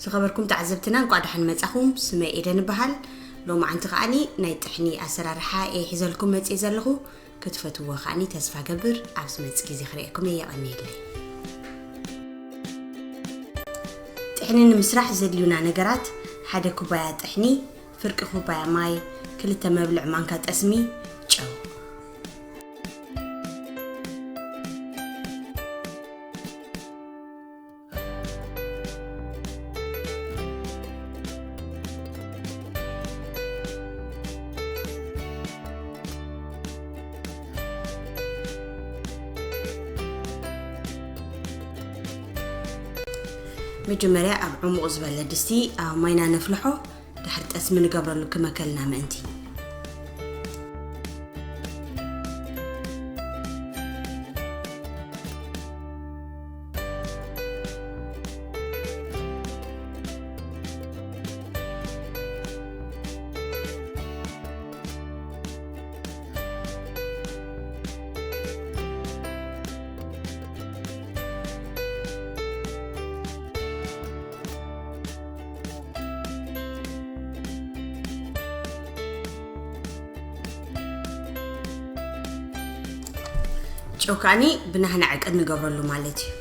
ዝኸበርኩም ተዓዘብትና፣ እንቋዕ ደሓን መጻኹም። ስመይ ኤደን እበሃል። ሎማዓንቲ ከዓኒ ናይ ጥሕኒ ኣሰራርሓ እየ ሒዘልኩም መጽየ ዘለኹ። ክትፈትዎ ከዓኒ ተስፋ ገብር። ኣብ ዝመጽእ ግዜ ክርእየኩም እየ። የቐንየለይ። ጥሕኒ ንምስራሕ ዘድልዩና ነገራት፣ ሓደ ኩባያ ጥሕኒ፣ ፍርቂ ኩባያ ማይ፣ ክልተ መብልዕ ማንካ ጠስሚ፣ ጨው። መጀመርያ ኣብ ዕሙቕ ዝበለ ድስቲ ኣብ ማይና ነፍልሖ፣ ድሕሪ ጠስሚ ንገብረሉ ክመከልና ምእንቲ። ጨው ከዓኒ ብናህና ዕቅን ንገብረሉ ማለት እዩ።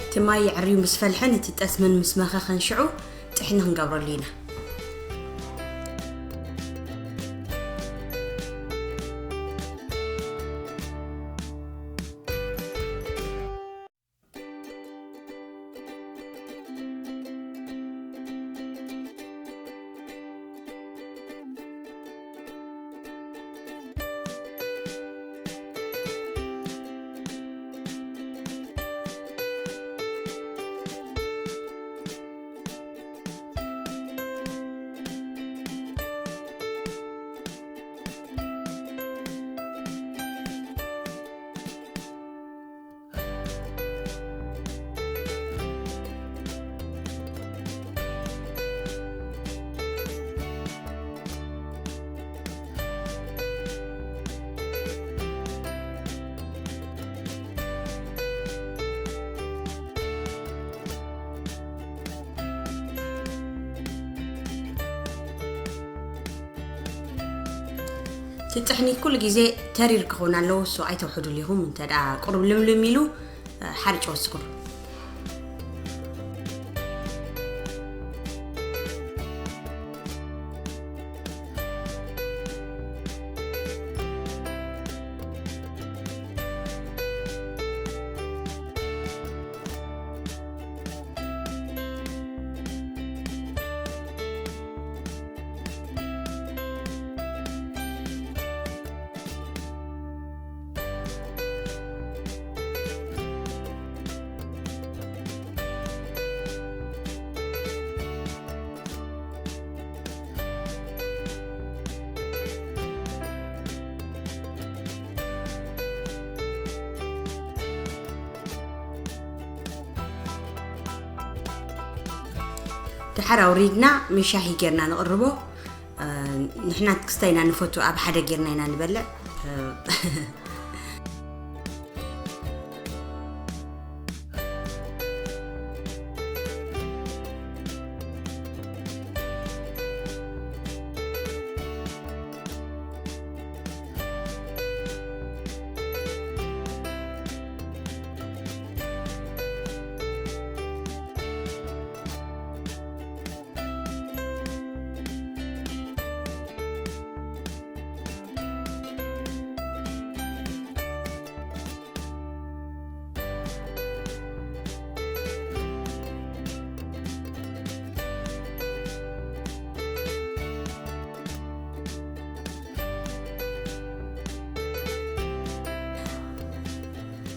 እቲ ማይ የዕርዩ ምስ ፈልሐን እቲ ጠስምን ምስ መኸኸን ሽዑ ጥሕኒ ክንገብረሉ ኢና። እቲ ጥሕኒ ኩሉ ግዜ ተሪር ክኸውን ኣለዎ፣ እሱ ኣይተውሕዱሉ ኢኹም። እንተ ደኣ ቁሩብ ልምልም ኢሉ፣ ሓርጭ ወስኽሉ። ድሓር ኣውሪድና ምስ ሻሂ ጌርና ንቕርቦ። እ፣ ንሕና ክስተ ኢና ንፈቱ፣ ኣብ ሓደ ጌርና ኢና ንበልዕ። እ፣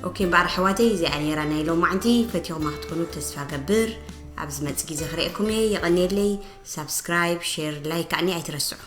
ኦኬ እምበኣር ኣሕዋተይ፣ እዚኣ ነይራ ናይ ሎማዕንቲ። ፈቲኹማ ክትኮኑ ተስፋ ገብር። ኣብ ዝመጽእ ግዜ ክርእየኩም እየ። የቐንየለይ። ሳብስክራይብ፣ ሼር፣ ላይክ ከዓኒ ኣይትረስዑ።